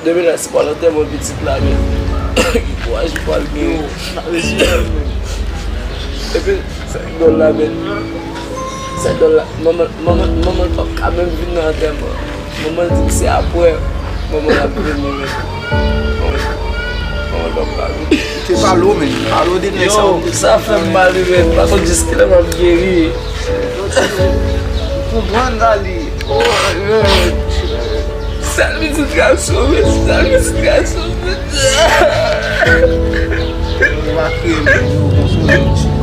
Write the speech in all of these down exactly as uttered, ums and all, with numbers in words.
Demen la, se pa lantèman pitit la, men. Ki kouraj ou pral genyen? Epi, sèk dòl la, men. Sèk dòl la, manman, manman, manman p ap ka menm vin nan antèman. Manman di m se apre, manman ap vini, men. Manman p ap ka vini. Te pale w, men. Pale w de nèg sa. Yo, sa fè m mal, men. M pa konn jiskilè m ap geri. Konprann, Dali. Oh, man. Sèl pitit gason, men, sèl pitit gason, men. Yo, pa kriye, men, yo, konsole misye.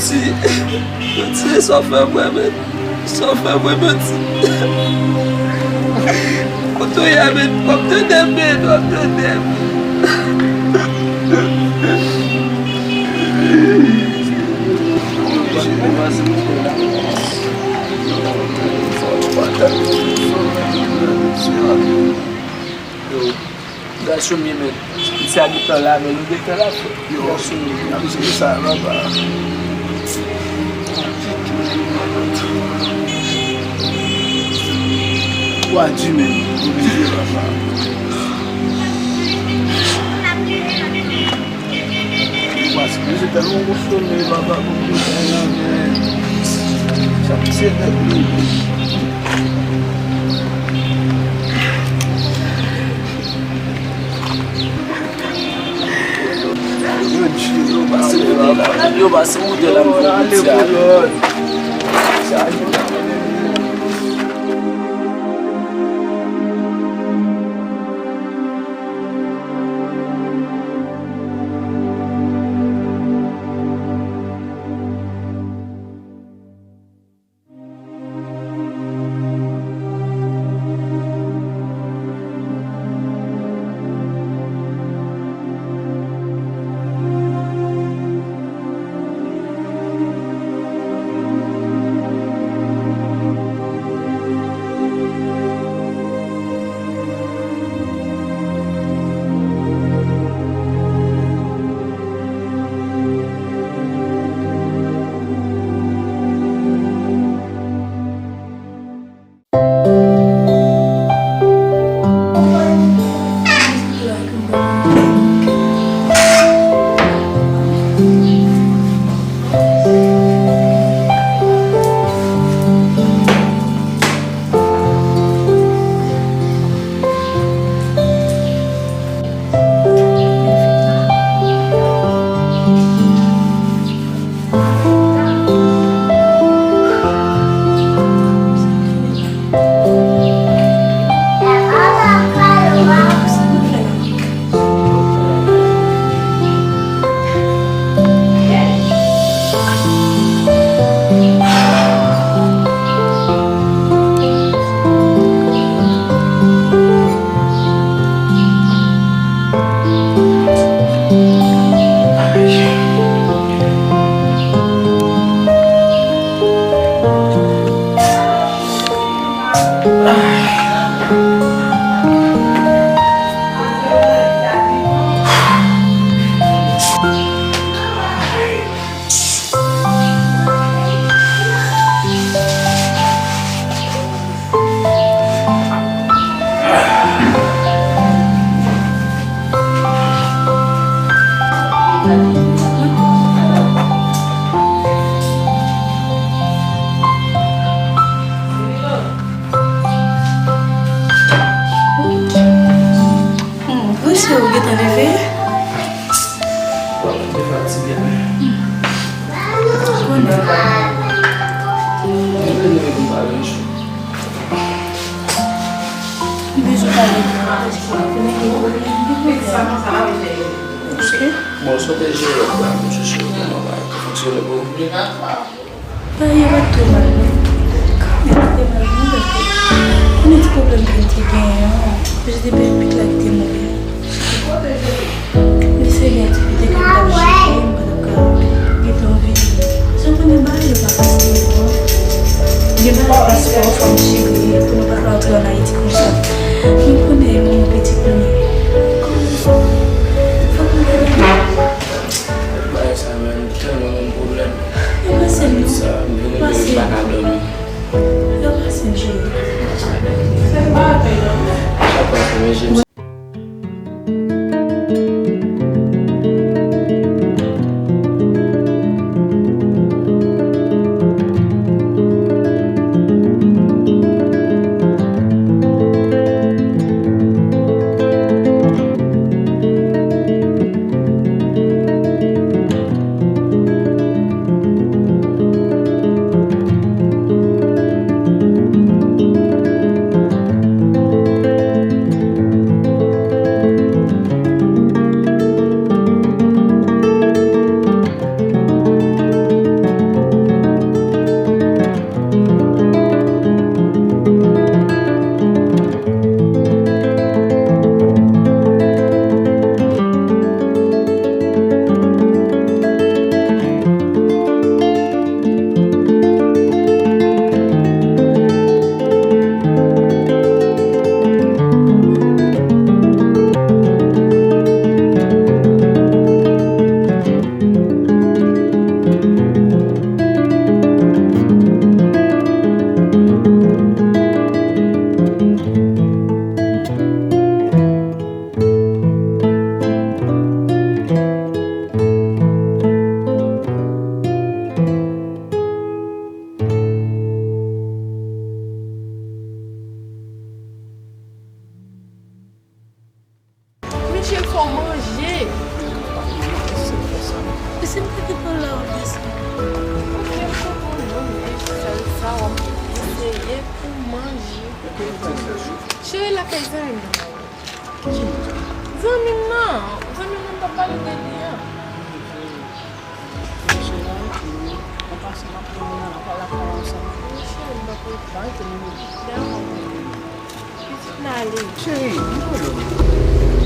Manti, manti, sa w fè mwen, men. Sa w fè mwen, manti. Kote w ye, men? W ap tande m, men. W ap tande m. Yo, gason m ye, men. Misye a gentan la, men nou gentan la, frè. Yo, gason m ye. N ap jere sa, papa. Wa di, men. Oblije, papa. Paske misye tèlman gwo somèy, papa, pou misye fè anyen. Sa misye tèt li. Yo, yo, yo, pase woutè la. Yo, pase woutè la, m fè woutè a. Hmm, mesye, ou gentan leve? Bon, mwen te fatige, men. Konnen. Mwen vle leve pou m pale yon jou. M bezwen pale avè w, paske konnen gen pwoblèm, gen pwoblèm. Ok. Bon, sa w te jere lòt la, m sou si w te nòmal, te fonksyone pou ou? Bagay yo pa t twò mal, non. Kanmenm, li te mal, non, paske konnen ti pwoblèm ke m te genyen an, se te pèpit la ki te mouri. Li se gen aktivite ke m t ap jere, m pa t ap ka gentan anvi. Jan konnen bagay yo pa fasil, non. Gen bagay paspò, fò m jere, pou nou pa ka antre ann Ayiti konsa. Nou konnen manman pitit nou ye. Kòman, fò m gade. Bagay sa menm, tèlman ban m pwoblèm. Yo pase m non. Sa, m vin rive m pa ka dòmi. Yo pase m, cheri. Sa pase, men, cheri. Cheri, lakay zanmi m. Zanmi m nan. Zanmi m nan, m t ap pale de li an. Cheri, m pa konn. Pitit m ale. Cheri, m pa konn.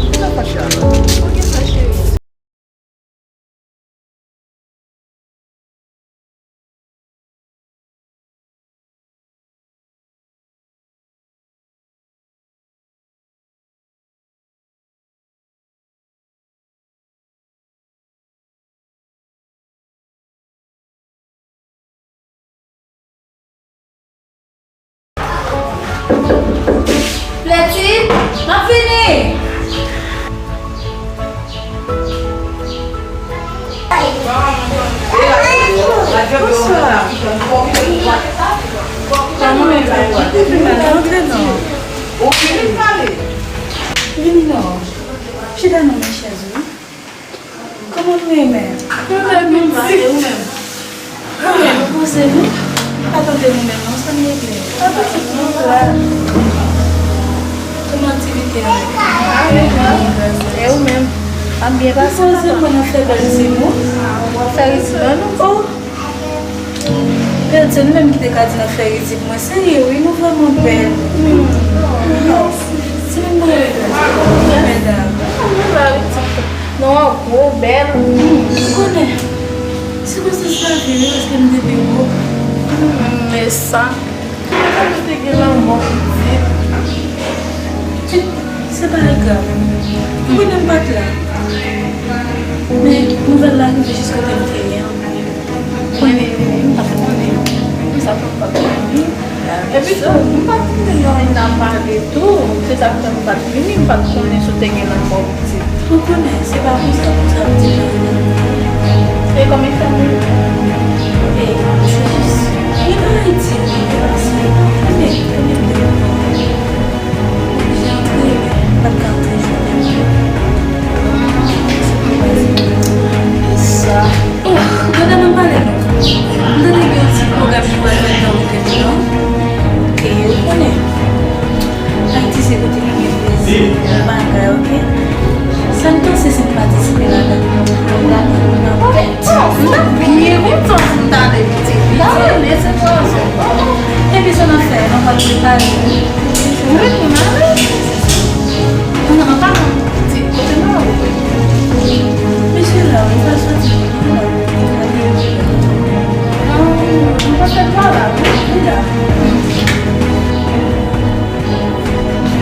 Ou pa fache avè m. Ok, sa, cheri. Flèti, m ap vini! Bonswa. Kòman w ye? Antre non. Vini non. Chita non, men chèz ou. Kòman nou ye menm? Nou la, nou pale, ou menm? Ou menm, ou poze nou? Pa tande nou menm, non, sa m regle. Pa tande nou la. Kòman aktivite a? A, nou la. E ou menm? Ap byen pase, papa? Poze mwen nan fè bèl ti mo. W ap fè rizib ban nou? Oh! Bèl, se nou menm ki te ka di n ap fè rizib. Mwen serye wi, nou vrèman bèl. Hmm. Non, se nou mwen bèl. Medam. Nou la wi, ti fi. Non, w gwo, bèl. Hmm, ou konnen. Sikonstans lavi wi, paske m te pi gwo. Hmm, men sa. Mwen ta dwe te gen lanmò pitit. Se pa grav. Ou konnen m pa t la. Men nouvèl la rive jis kote m te ye an. Mwen menm, m pa t konnen. Sa fè m pa t konnen. Epi tou, m pa t konnen lè w vin ap pale tou. Se sa k fè m pa t vini, m pa t konnen si w te gen lanmò pitit. Ou konnen, se pa konsa, konsa m te fè. E kòman fanmi? E, se jis, li pa Ayiti, li pase. Konnen, konnen m te kontan. Oblije antre, men m pa t ka antre jodi a. E sa. Oh, gade nan pale non. M tande gen yon ti pwogram ki pral fèt nan wikèn nan. E ou konnen. Ayiti se kote ki gen plezi, gen bagay, oke? Sa n panse si n patisipe ladan? M t ap byen kontan si m ta ale pitit. M ta rele se pwazon. Epi sa n ap fè, n ap al prepare. Wi, pou n ale. Kounye a, an palan pitit, kote n ale? Mesye la, li pral soti, li la. Non, m panse l pa la, non, li la.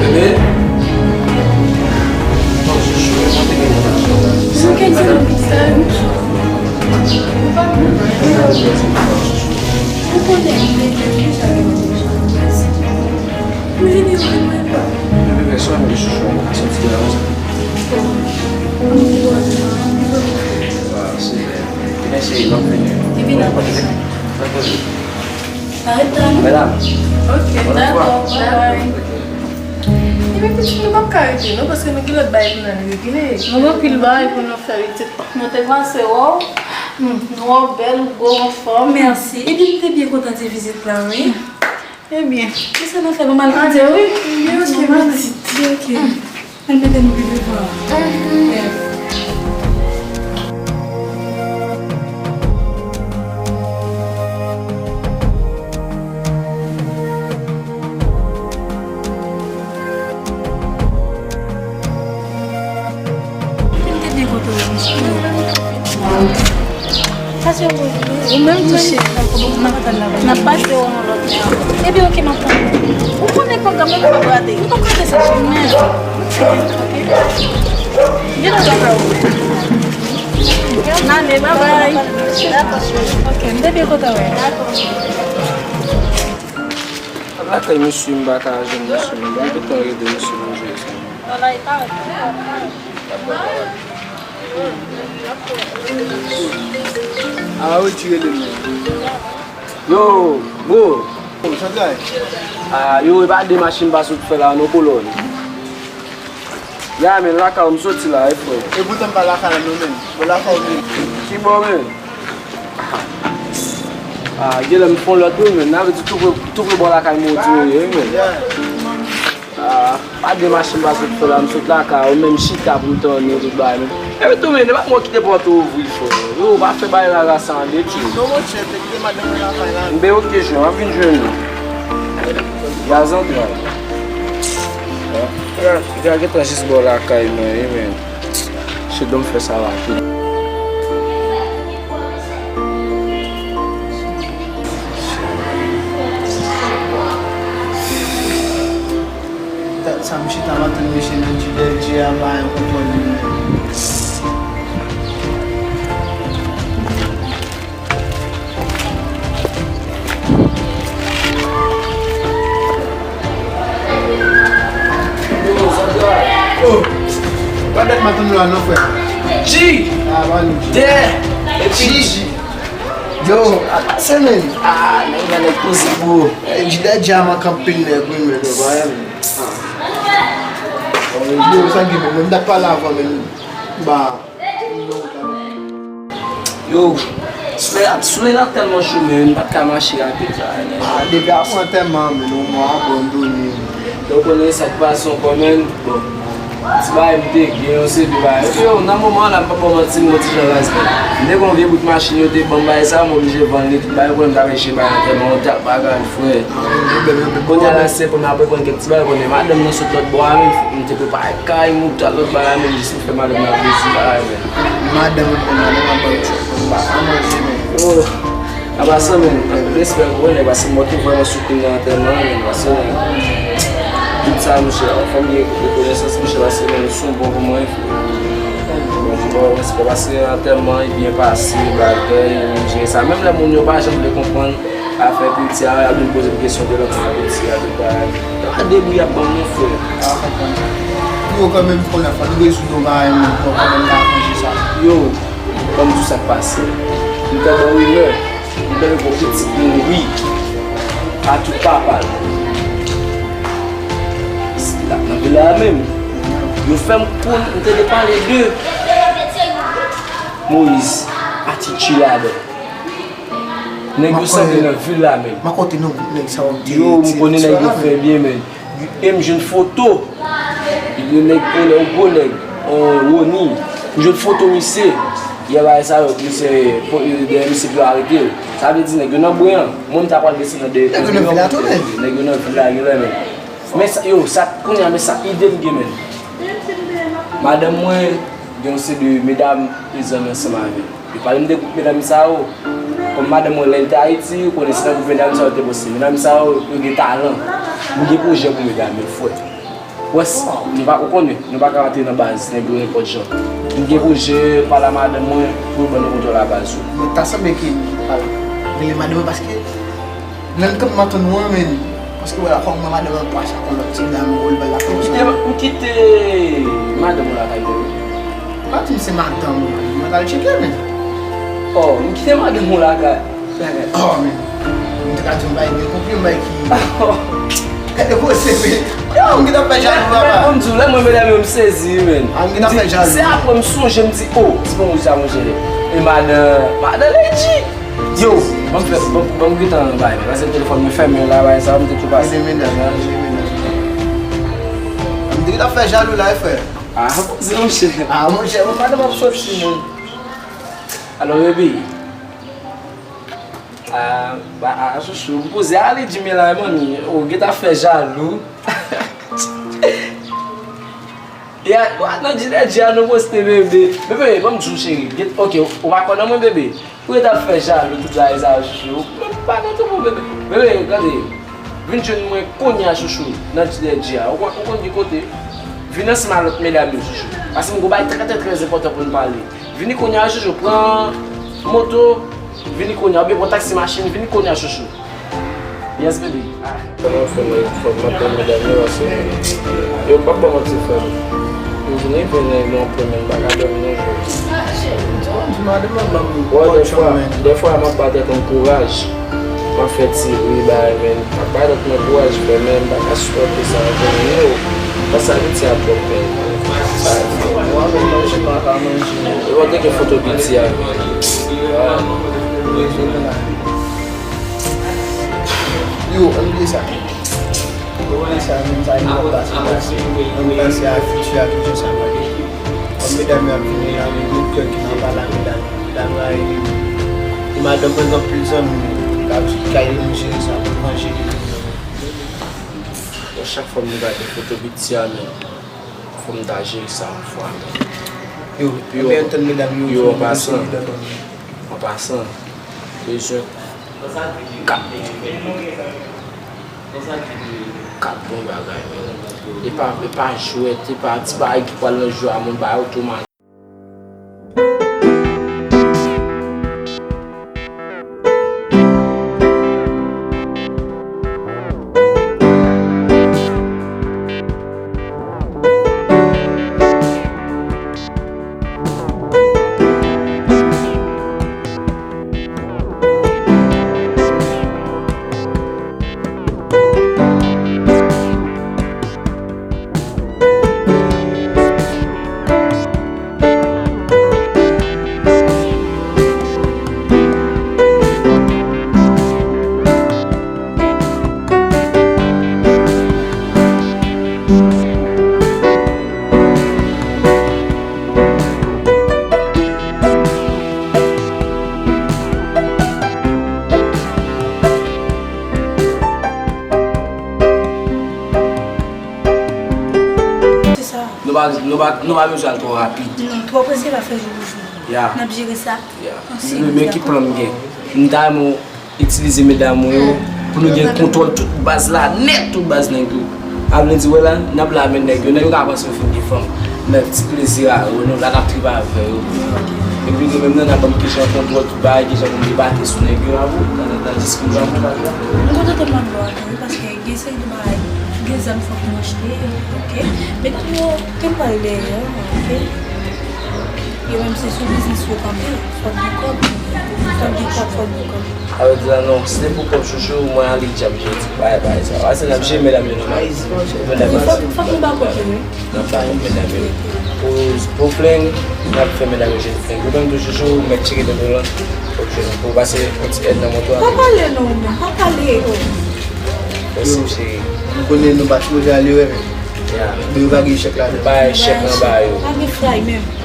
Bebe. Ou pa konnen. Ou konnen, m te di w deja. M vini, ou vin wè pa. Bebe, pèsonn, bebe, chouchou, ou ka soti la, konsa. Ah, sipè. Ebyen, cheri, n ap vini. Epi n ap vini. N ap vini. Arete tann. Medam. Ok, dakò, bye bye. Ebyen, pitit, nou p ap ka rete, non, paske nou gen lòt bagay pou n al regle. Nou gen anpil bagay pou nou fè, pitit. Nou te panse wè w, hmm, nou wè w bèl, ou gwo, anfòm. Mèsi. Epi, m te byen kontan ti vizit la, wi. Ebyen. Kisa nou fè? Bon, m al kite wi. Wi, ok, pitit. Ok. Al mete nou pi devan. Mhm. Ou menm tou cheri, n ap pase w yon lòt jan. Ebyen, ok, m ap tann ou. Ou konnen pwogram nan, nou p ap rate. Nou p ap rate sa, cheri, men. Ok? Vin ansanm avè w. N ale, bye bye. Dakò, cheri. Ok, m te byen kontan wè. Dakò. Lakay misye, m pa ka jwenn misye, m gentan rele misye pou m jwenn sa. A, wi, ti rele m. Yo, bro. Sa k gen? A, yo, e pa de machin pa sot fè la, non, kolòn. Ya, men, lakay ou m soti la, wi, frè. E poutan m pa lakay la, non, men. Bon, lakay ou menm. Ki bò, men? A, genlè m fè yon lòt wi, men. N a vle di tou pre, tou pre bò lakay mwen ou di, wi, men. Ya. A de machin m pa sot fè la, m sot lakay ou, menm chita pou m tann ou, tout bagay, men. Epi tou, men, depi mwen kite pòt ou ouvri, frè. Yo, pa fè bagay rara sa, an de Dye. Non, monchè, te kite madanm mwen lakay la. M ben, oke, jwenn, m ap vin jwenn ou. Gaz antre. Ya, ya, gentan jis bò lakay mwen, wi, men. Chedon fè sa rapid. Dat sa m chita m ap tann mesye nan G D G a pa yon kontwòl li menm. Oh, pa dat m ap tann ou la non, frè. G! Ah, pa nou G. D! Epi G. G. Yo, a pase, men. Ah, nèg la nèg poze, bro. Eh, G D G a manke anpil nèg, wi, men, yo, pa yon. Yo, sa gen, men, men, m t ap pale avan, men, ba. Yo, solèy la, solèy la tèlman cho, men, m pa t ka mache rapid la, men. Ah, depi apre antèman, men, yon mwa abandone. Donk, ou konnen sa k pase ankò, men, bon. Ti bagay m te gen, yon seri de bagay. Yo, nan moman la, m p ap ba w manti, m yon ti jan raz, men. M te gen yon vye bout machin, yo te ban m bagay sa, m oblije vann li, tout bagay, ou konnen m t ap rele bay antèman, yon ta bagay, frè. Kounye a la, se premye apre konn kèk ti bagay, konnen madanm nan sot lòt bò a, men, m te prepare kay, m tout lòt bagay, men, jis pou fè madanm nan plezi, bagay, men. Madanm, madanm ap ban m chòf, m pa ka manje, men. Oh, apa sa, men, anpil respè pou ou, nèg, paske m wè ke vrèman soutni nan antèman, men, paske, men, tout sa, monchè, fò m gen rekonesans, monchè, paske, men, ou se yon bon pou mwen, frè. Bon, m ba w respè, paske antèman, li byen pase, bagay, m jere sa. Menm lè moun yo pa janm vle konprann, afè piti a, y ap vin poze m kesyon de lanmou a piti a, tout bagay. Yo pa debouye ap ban m non, frè. A, konprann. Pou yo kanmenm konnen fò nou rezoud yon bagay menm pou yo kanmenm ka aranje sa. Yo, ban m di w sa k pase. M tande yon rimè, m tande gon pitit mouri a tout papa l. L ap nan vil la menm. Yo fè m konn, m tande pale de Moyiz, Atitji ladan. Nèg yo sanble nan vil la menm. Mwen konnen gwoup nèg sa yo te. Yo, m konnen nèg yo fè byen, men. E m jwenn foto. Yon nèg, yon nèg, gwo nèg, yon Rony. M jwenn foto misye. Yè bagay sa yo, misye, dèyè misye pou yo arete l. Sa vle di nèg yo nan bwen an. Mwen, m ta pral desann nan de. Nèg yo nan vil la tou, men. Nèg yo nan vil la, yo la, men. Men sa, yo, sa, kounye a, men sa, ide m gen, men. Madanm mwen, gen yon seri de medam, e zanmi ansanm avè l. Yo pale m de gwoup medam sa yo. Kòm madanm mwen lè l te Ayiti, ou konnen se nan gwoup medam sa yo te poste. Medam sa yo, yo gen talan. M gen pwojè pou medam yo, frè. Wè, s-, nou pa, ou konnen, nou pa ka rantre nan baz nèg yo nenpòt jan. M gen pwojè, pale a madanm mwen, pou yo ban nou kontwòl a baz yo. Mwen ta sanble ke m pral rele madanm mwen paske Nan kanpe m ap tann ou an, men. Paske wè la, kòm mwen madanm an pa chak yon lòt ti dam, ou l bal la kòm sa. M kite, m kite madanm ou lakay mwen. Pa di m se madanm ou, mwen pral tcheke, men. Oh, m kite madanm ou lakay. Oh, men. M te ka di yon bagay byen konpli, yon bagay ki. Gade koze, men. Yo, m gentan fè jalou, papa. Ban m di w, lè mwen medam yo, m sezi, men. Ah, m gentan fè jalou. Se apre m sonje, m di, oh, ti bon, sa, monchè. E madan, madan Lady. Yo, ban m fè, ban, ban m gentan bay, men, paske telefòn mwen fèmen la, bay sa, m te tou pase. Ede medam, ede medam. M te gentan fè jalou la, wi, frè. Ah, poze, monchè. Ah, monchè, mwen pa nan m ap soti, non. Alò, baby. Ah, ba, ah, chouchou, m poze ale di men la, manmi. Ou gentan fè jalou. Ya, wa nan di Dèdye a nou poste bebe. Bebe, ban m di w cheri. Get, ok, ou pa kwè nan mwen bebe. Ou ret ap fè jalou tout bagay sa yo chouchou. Ou pa nan tou bon bebe. Bebe, gade. Vin jwenn mwen kounye a chouchou. Nan di Dèdye a. Ou konn, ou konn ki kote. Vin ansanm a lòt medam yo chouchou. Paske m gon bagay trè, trè, trè enpòtan pou n pale. Vini kounye a chouchou. Pran moto. Vini kounye a. Oubyen pran taksi machin. Vini kounye a chouchou. Yes, baby. Ah. Kòman fè mwen fòk m ap tann medam yo, paske yo p ap ban manti, frè m. M vin rive nan yon pwen, men m pa ka dòmi nan jou. Bon, dèfwa, dèfwa, m ap ba tèt mwen kouraj. M ap fè ti ri, bagay, men m ap ba tèt mwen kouraj, frè, men m pa ka sipòte sa ankò, men yo. Pase Ayiti a twòp, men. Sa, yo pa teke foto piti a, men. Yo, ann bliye sa. Konnen sa, menm sa, nou ap pase, pase. Ann panse a fiti a, kijan sa va ye. Kòm medam yo ap vini la, men nou kè ki nan pa la, medam. Medam la, e, e madanm mwen gen anpil zanmi, k ap di, kay nou jere sa, pou manje. Bon, chak fwa m gade foto piti a, men, fò m ta jere sa yon fwa, men. Yo, yo, men, tann medam yo, yo, an pasan, an pasan, bezwen kat. Kat bon bagay, men. E pa, e pa jwèt, e pa ti bagay ki pral nan jwe a, moun ba yo tou mal. Se sa. Nou pa, nou pa, nou pa bezwen al twò rapid. Non, twò prese pa fè jou pou jou. Ya. N ap jere sa. Ya. Men, men ki plan m gen? M ta renmen w itilize medam ou yo pou nou gen kontwòl tout baz la nèt, tout baz nèg yo. A vle di, wè la, n ap la avèk nèg yo. Nèg yo ka panse yo fin gen fanm. Men ti plezi a yo, nou la n ap tripe avè yo. Epi nou menm nan, n ap ban m kijan kontwòl tout bagay, kijan pou m debake sou nèg yo. Tandis ke jan pou bagay la. M kontan te mande w atò, wi, paske gen seri de bagay, gen zam fòk nou achte, oke? Medam yo, te m pale dèyè, oke? Yo menm se sou biznis yo kanpe, fòk gen kòb, fòk gen kòb, fòk gen kòb. Sa vle di la non, si se pou kòb chouchou, mwen ale djab jodi, bay, bay sa. Pase n ap jere medam yo nòmal. Wi, fòk, fòk nou ba kòb yo, wi. N ap ba kòb medam yo. Pou, pou flen, n ap fè medam yo jere flen. Ou menm tou chouchou, ou mèt tcheke tèt ou lan, fòk jwenn pou pase yon ti èd nan moto a. Pa pale non, ou menm, pa pale. Mèsi, cheri. M konnen nou pa sipoze ale, wè, men. Ya. Men yo pa gen chèk ladan. Bay chèk nan ba yo. Pa gen fly menm.